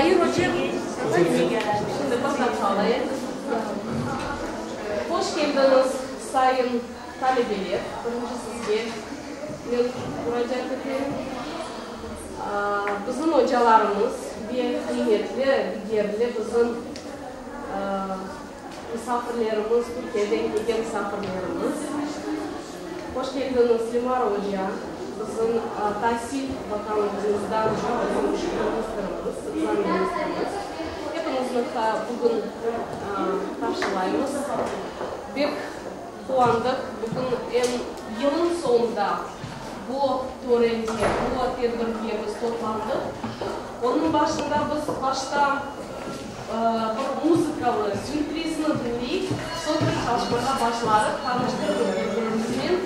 Tair oca, şimdi bir daqqa alayıq. Hoş keldiñiz, sayın talebeler. Birinci sizge men muracaat eteyim. Bizim ocalarımız ve qıymetli, degerli bizim Misafirlerimiz, Türkiyeden kelgen misafirlerimiz. Hoş keldiñiz, Lemara oca, bizim Tasil bakanlığımızdan bizim ministrimiz, zamministrimiz. Epiñizni bugün qarşılaymız. Bek quvandıq, bugün em yılın soñunda bu törenge, bu tedbirge biz toplandıq. Onıñ başında biz başta Bir muzıkalı sürprizni diñleyik, soñra çalışmağa başlarıq, tanıştırırıq bir-birimiznen.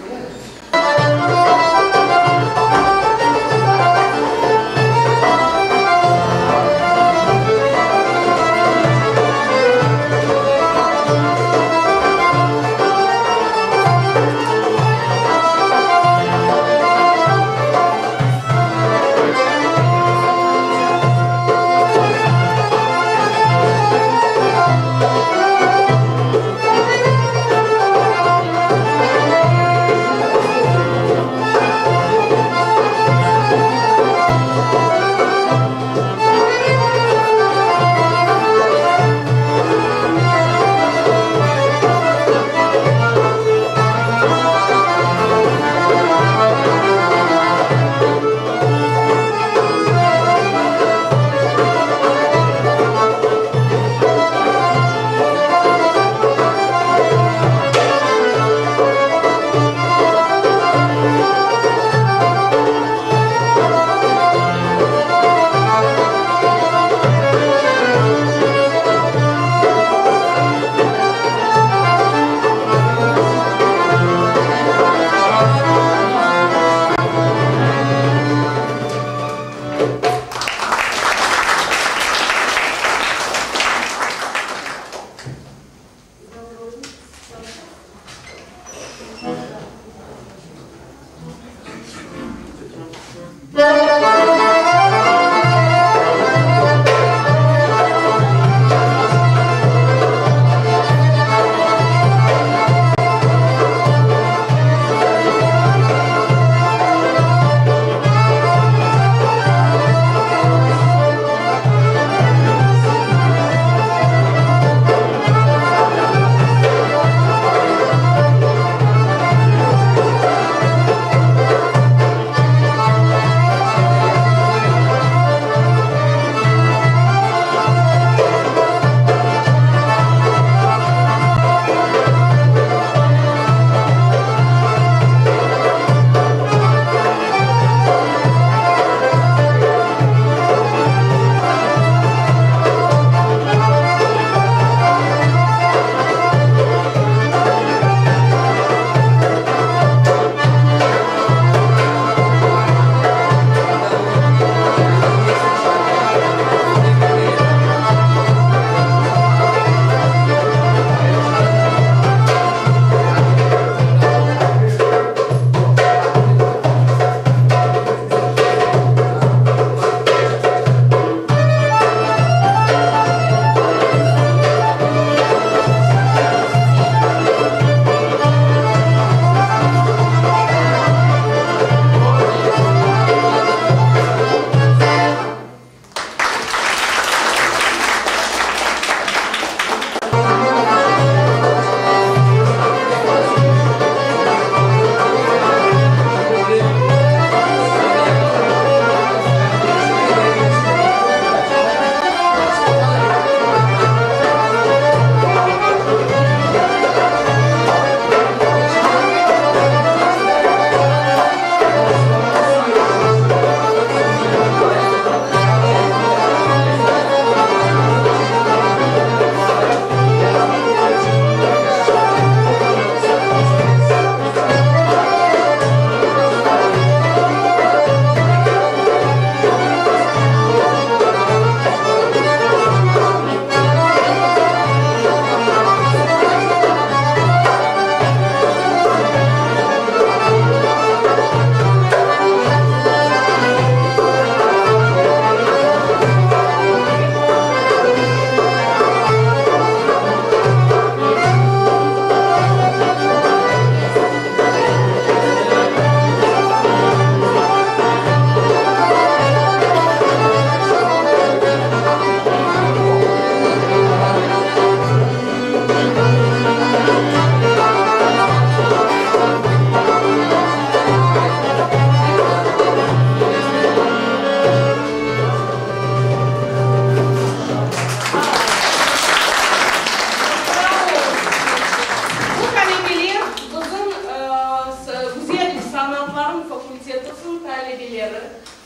fakultetimizniñ talebeleri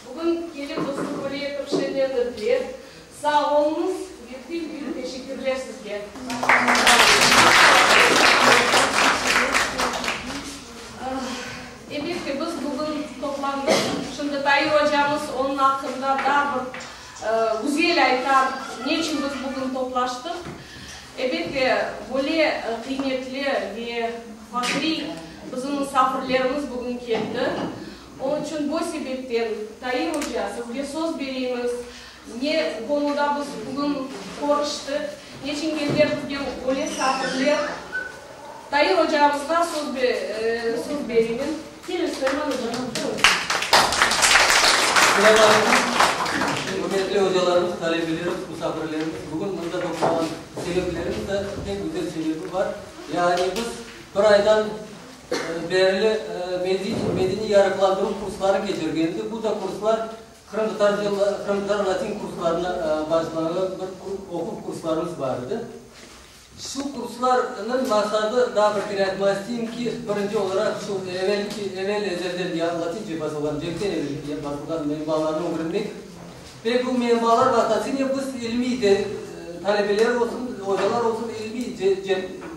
bugün kelip bizni böyle etip şenlendirdiler. Sağ oluñız ve pek büyük teşekkürler sizge. Elbette, biz bugün toplandıq. Şimdi Tair ocamız onıñ aqqında daa bir güzel aytar, ne içün biz bugün toplaştıq. Elbette, böyle qıymetli ve fahriy bizim musafirlerimiz bugün keldi. Onıñ içün bu sebepten, Tair oca, sizge söz bereymiz, ne qonuda biz bugün körüştik, neçün keldiler bizge böyle musafirler. Tair ocamızğa söz bereymen. Keliñ, Suleyman oca, buyurıñ. Selâm aleyküm, ürmetli ocalarımız, talebelerimiz, musafirlerimiz. Bugün mında toplağan sebeplerimiz de pek güzel sebebi bar. Yani biz bir aydan berli medeniy yarıqlandıruv kursları keçirgen edik. Bu da kurslar qırımtatarca, qırımtatar latin kurslarına bağışlanğan bir oquv kurslarımız bar edi. Şu kurslarnıñ maqsadı, daa bir kere aytmaq isteyim ki, birinci olaraq şu evelki, evel-ezelden ya latince basılğan, cenkten evelki basılğan menbalarnı ögrenmek ve bu menbalar vastasınen biz ilmiy de, talebeler olsun, ocalar olsun, ilmiy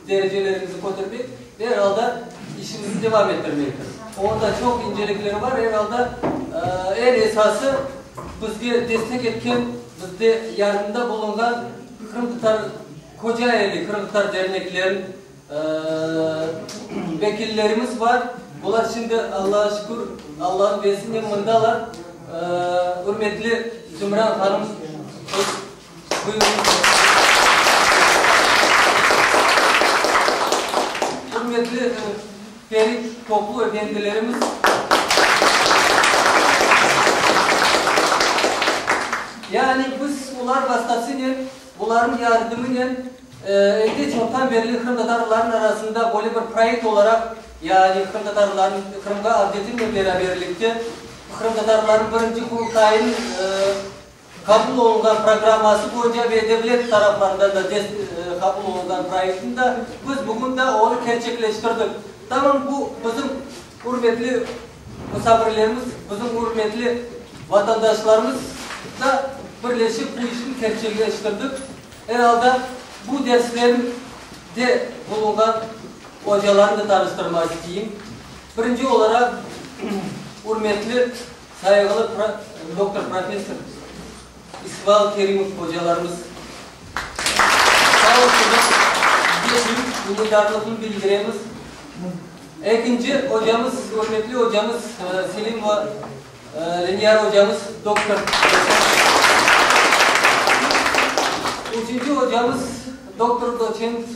derecelerimizi kötermek ve er alda işimizni devam ettirmektir. Onda çoq incelikleri bar, er alda eñ esası bizge destek etken, bizde yardımda bulunğan Qırımtatar Kocaeli qırımtatar derneklerin vekillerimiz bar. Bular şimdi, Allağa şükür, Allanıñ vergisinen mındalar. Ürmetli Zümran hanım, buyurıñ. Ürmetli Ferit Toplu efendilerimiz. Yani biz olar vastasınen, olarnıñ yardımınen endi çoqtan berli qırımtatarlarnıñ arasında böyle bir proyekt olaraq, yani qırımtatarlarnıñ Qırımğa avdetinen beraberlikte qırımtatarlarnıñ birinci Qurultayınıñ Qabul olunğan programması boyunca ve devlet taraflarından da qabul olunğan proyektni da biz bugün de onı kerçekleştirdik. Tamam bu bizim ürmetli musafirlerimiz, bizim ürmetli vatandaşlarımız da birleşip bu işni kerçekleştirdik. Er alda bu derslerinde bulunğan ocalarnı da tanıştırmaq isteyim. Birinci olaraq ürmetli Sayğılı doktor professor İsmail Kerimov ocalarımız, sağ olsunlar, sizge büyük minnetdarlıqnı bildiremiz. Ekinci ocamız, ürmetli ocamız Selimova Leniyar ocamız, doktor. Üçünci ocamız, doktor doçent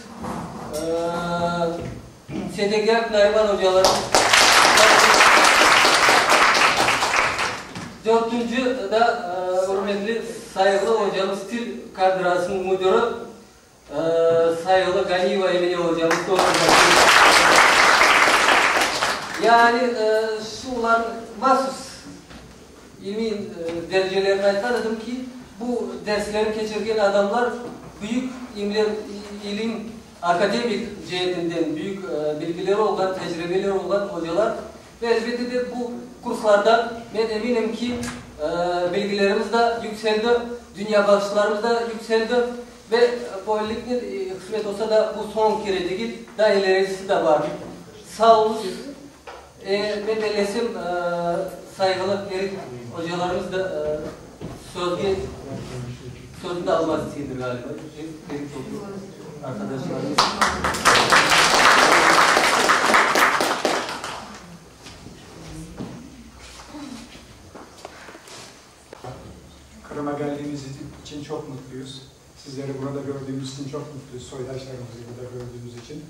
Sedegâh Nariman ocalarımız. Dörtünci da ürmetli, sayğılı ocamız, til kafedrasınıñ müdiri, sayğılı Ganiyeva Emine ocamız. Yani şularnıñ mahsus ilmiy derecelerini aytqan edim ki, bu derslerni keçirgen adamlar büyük ilim Akademik ceetinden büyük bilgileri olğan, tecribeleri olğan ocalar ve elbette de bu kurslarda men eminim ki, bilgilerimiz da yükseldi, dünyabaqışlarımız da yükseldi ve böyleliknen, qısmet olsa da, bu soñ kere degil, daa ilerisi de bar. Sağ oluñız. Men bellesem, sayğılı Ferit ocalarımız da sözge sözüni de almaq isteydir ğaliba, Ferit arkadaşlarımız. Qırım'a geldiğimiz için çok mutluyuz. Sizleri burada gördüğümüz için çok mutluyuz. Soydaşlarımızı burada gördüğümüz için.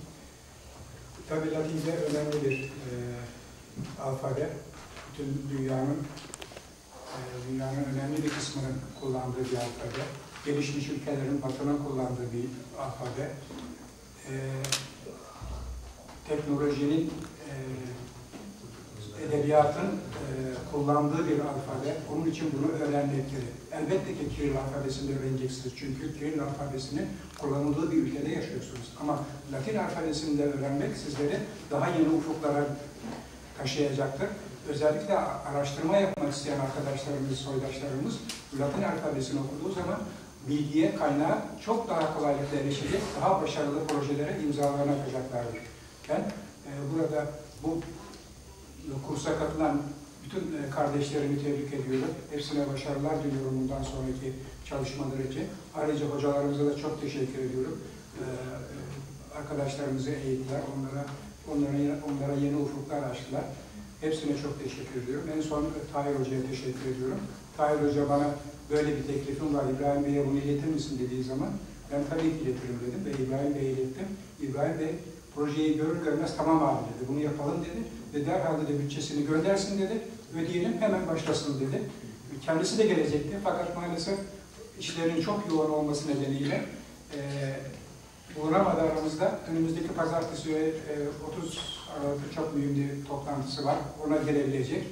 Tabii Latince önemli bir e, alfabe. Bütün dünyanın e, dünyanın önemli bir kısmının kullandığı bir alfabe. Gelişmiş ülkelerin batının kullandığı bir alfabe. E, teknolojinin e, edebiyatın e, kullandığı bir alfabe. Onun için bunu öğrenmek gerek. Elbette ki Kiril alfabesini öğreneceksiniz. Çünkü Kiril alfabesinin kullanıldığı bir ülkede yaşıyorsunuz. Ama Latin alfabesini de öğrenmek sizleri daha yeni ufuklara taşıyacaktır. Özellikle araştırma yapmak isteyen arkadaşlarımız, soydaşlarımız Latin alfabesini okuduğu zaman bilgiye, kaynağa çok daha kolaylıkla erişecek, daha başarılı projelere imzalarını atacaklardır. Ben e, burada bu kursa katılan bütün e, kardeşlerimi tebrik ediyorum. Hepsine başarılar diliyorum bundan sonraki çalışmaları için. Ayrıca hocalarımıza da çok teşekkür ediyorum. E, arkadaşlarımızı eğittiler, onlara, onlara, onlara yeni ufuklar açtılar. Hepsine çok teşekkür ediyorum. En son Tahir Hoca'ya teşekkür ediyorum. Tahir Hoca bana böyle bir teklifim var, İbrahim Bey'e bunu iletir misin dediği zaman ben tabii ki iletirim dedim ve İbrahim Bey'e ilettim. İbrahim Bey projeyi görür görmez tamam abi dedi, bunu yapalım dedi ve derhal dedi bütçesini göndersin dedi, ödeyelim hemen başlasın dedi. Kendisi de gelecekti fakat maalesef işlerin çok yoğun olması nedeniyle e, bulunamadı aramızda. Önümüzdeki pazartesi e, 30 Aralık'ta çok mühim bir toplantısı var. Ona gelebilecek.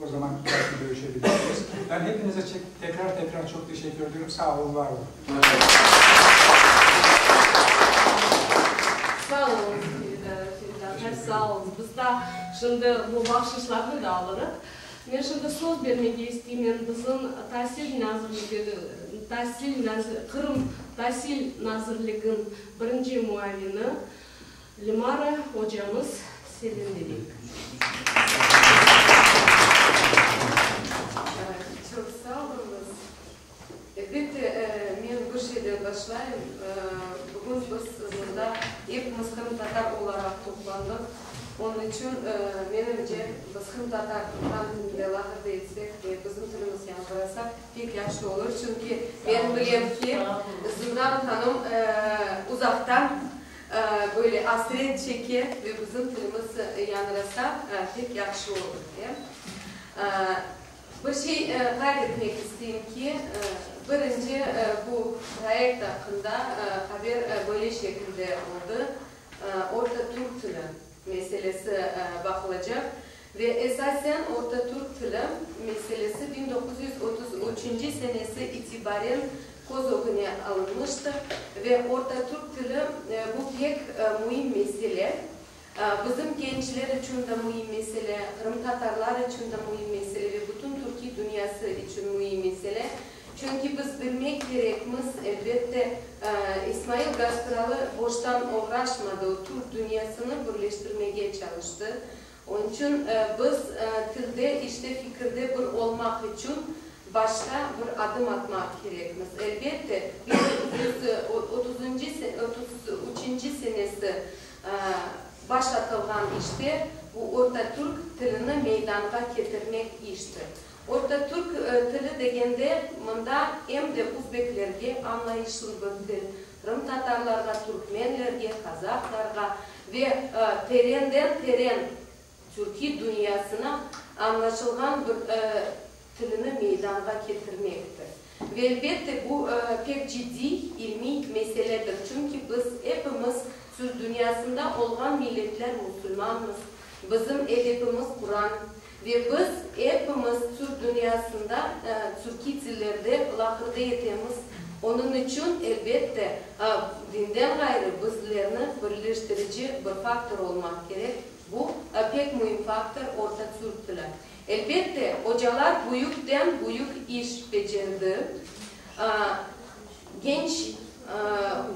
O zaman belki görüşebiliriz. Ben hepinize tekrar tekrar çok teşekkür ediyorum. Sağ olun, var olun. Sağ olun Feride sağ olun. Biz de şimdi bu bahşişlerni de alırıq. Men şimdi söz bermege isteymen bizim Tasil nazirligi, Tasil nazir, Qırım Tasil Nazirliginiñ birinci muavini Lemara ocamız Selimlige. Çoq sağ oluñız. Elbette, men bir şeyden başlayım. Bugün biz mında epimiz qırımtatar olaraq toplandıq. Onıñ içün, menimce, biz qırımtatar tilinde laqırdı etsek ve bizim tilimiz yañğırasa, pek yahşı olur. Çünki men bilem ki, Zümran hanım uzaqtan böyle asret çeke ve bizim tilimiz yañğırasa, pek yahşı olur. Bir şey qayd etmek isteyim ki, birinci bu proyekt aqqında haber böyle şekilde oldı, Orta türk tili meselesi baqılacaq ve esasen Orta türk tili meselesi 1933 senesi itibaren köz ögüne alınmıştır ve Orta türk tili bu pek müim mesele. Bizim gençler içün de müim mesele, qırımtatarlar içün de müim mesele ve bütün türkiy dünyası içün müim mesele. Çünki biz bilmek kerekmiz, elbette, İsmail Gaspıralı boştan oğraşmadı, o türk dünyasını birleştirmege çalıştı. Onıñ içün biz tilde, işte, fikirde bir olmaq içün başta bir adım atmaq kerekmiz. Elbette, 1933 üçünci senesi başlatılğan işte bu Orta türk tilini meydanğa ketirmek iştir. Orta türk tili degende mında em de uzbeklerge añlayışlı bir til, qırımtatarlarğa, türkmenlerge, qazahlarğa ve terenden-teren türkiy dünyasına añlaşılğan bir tilini meydanğa ketirmektir. Ve elbette bu pek ciddiy ilmiy meseledir, çünki biz epimiz türk dünyasında olğan milletler musulmanmız, bizim edepimiz Quran ve biz epimiz türk dünyasında türkiy tillerde laqırdı etemiz, onıñ içün elbette dinden ğayrı bizlerni birleştirici bir faktor olmaq kerek, bu pek müim faktor orta türk tili. Elbette, ocalar büyükten-büyük iş becerdi, genç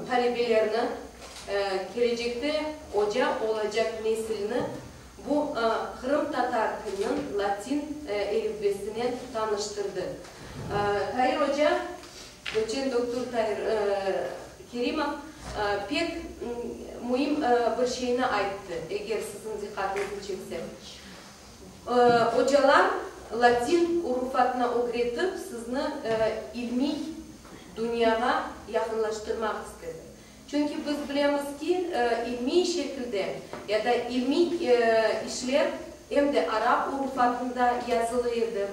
talebelerni, kelecekte oca olacaq nesilni bu qırımtatar tiliniñ latin elifbesinen tanıştırdı. Tair oca, doçent doktor Tair Kerimov pek müim bir şeyni ayttı, eger siziñ diqqatıñızı çeksem. Ocalar latin urufatına ögretip, sizni ilmiy dünyağa yaqınlaştırmaq istedi. Çünki biz bilemiz ki, ilmiy şekilde ya da ilmiy işler em de arap urufatında yazılı edi,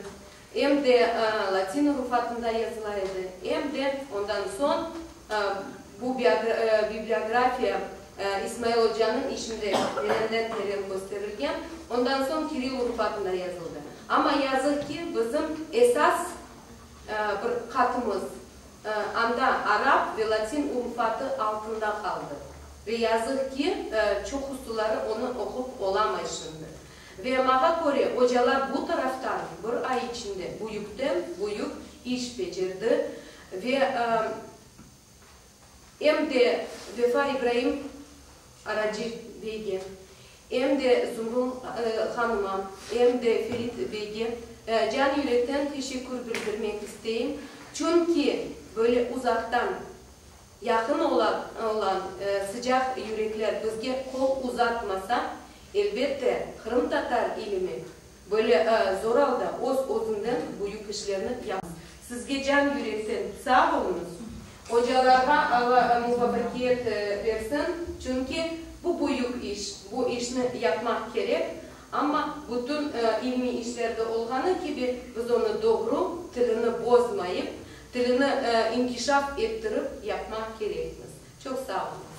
em de latin urufatında yazıla edi, em de ondan soñ bu bibliografiya İsmail ocanıñ işinde terenden teren kösterilgen, ondan soñ kiril urufatında yazıldı. Amma yazıq ki, bizim esas bir qatımız anda arap ve latin urufatı altında qaldı. Ve yazıq ki, çoqusıları onı oqup olamay şimdi. Ve mağa köre, ocalar bu taraftan bir ay içinde büyükten büyük iş becerdi ve em de Vefa İbraim Araci beyge, em de Zumrul hanıma, em de Ferit beyge can yürekten teşekkür bildirmek isteyim, çünki böyle uzaqtan yaqın olan sıcaq yürekler bizge qol uzatmasa, elbette, qırımtatar ilimi böyle zor alda öz-özünden büyük işlerni yapmaz. Sizge can yürekten sağ oluñız. Ocalarğa Alla muvafaqiyet bersin, çünki bu büyük iş, bu işni yapmaq kerek, amma bütün ilmiy işlerde olğanı kibi biz onı doğru, tilini bozmayıp, tilini inkişaf ettirip yapmaq kerekmiz. Çoq sağ oluñız.